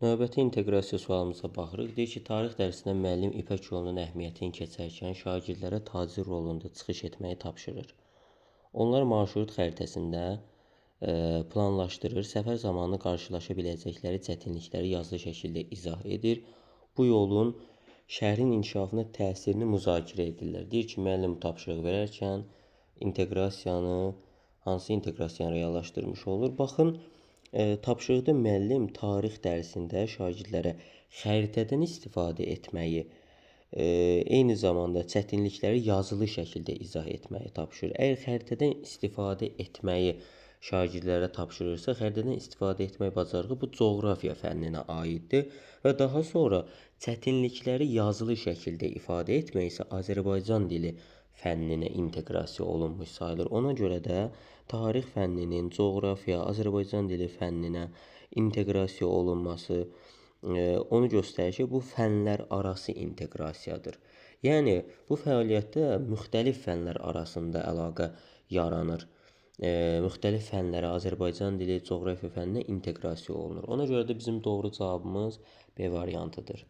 Növbəti inteqrasiya sualımıza baxırıq. Deyir ki, tarix dərsində müəllim İpək yolunun əhəmiyyətini keçərkən şagirdlərə tacir rolunda çıxış etməyi tapşırır. Onlar marşrut xəritəsində planlaşdırır, səfər zamanı qarşılaşa biləcəkləri çətinlikləri yazılı şəkildə izah edir. Bu yolun şəhərin inkişafına təsirini müzakirə edirlər. Deyir ki, müəllim tapşırıq verərkən inteqrasiyanı, hansı inteqrasiyanı reallaşdırmış olur? Baxın, tapşırıqda müəllim tarix dərsində şagirdlərə xəritədən istifadə etməyi, eyni zamanda çətinlikləri yazılı şəkildə izah etməyi tapşırır. Əgər xəritədən istifadə etməyi şagirdlərə tapşırırsa, xəritədən istifadə etmək bacarığı bu coğrafiya fənninə aiddir və daha sonra çətinlikləri yazılı şəkildə ifadə etmək isə Azərbaycan dili fənninə inteqrasiya olunmuş sayılır. Ona görə də tarix fənninin coğrafiya, Azərbaycan dili fənninə inteqrasiya olunması onu göstərir ki, bu fənlər arası inteqrasiyadır. Yəni bu fəaliyyətdə müxtəlif fənlər arasında əlaqə yaranır. Müxtəlif fənlərə, Azərbaycan dili, coğrafiya fənninə inteqrasiya olunur. Ona görə də bizim doğru cavabımız B variantıdır.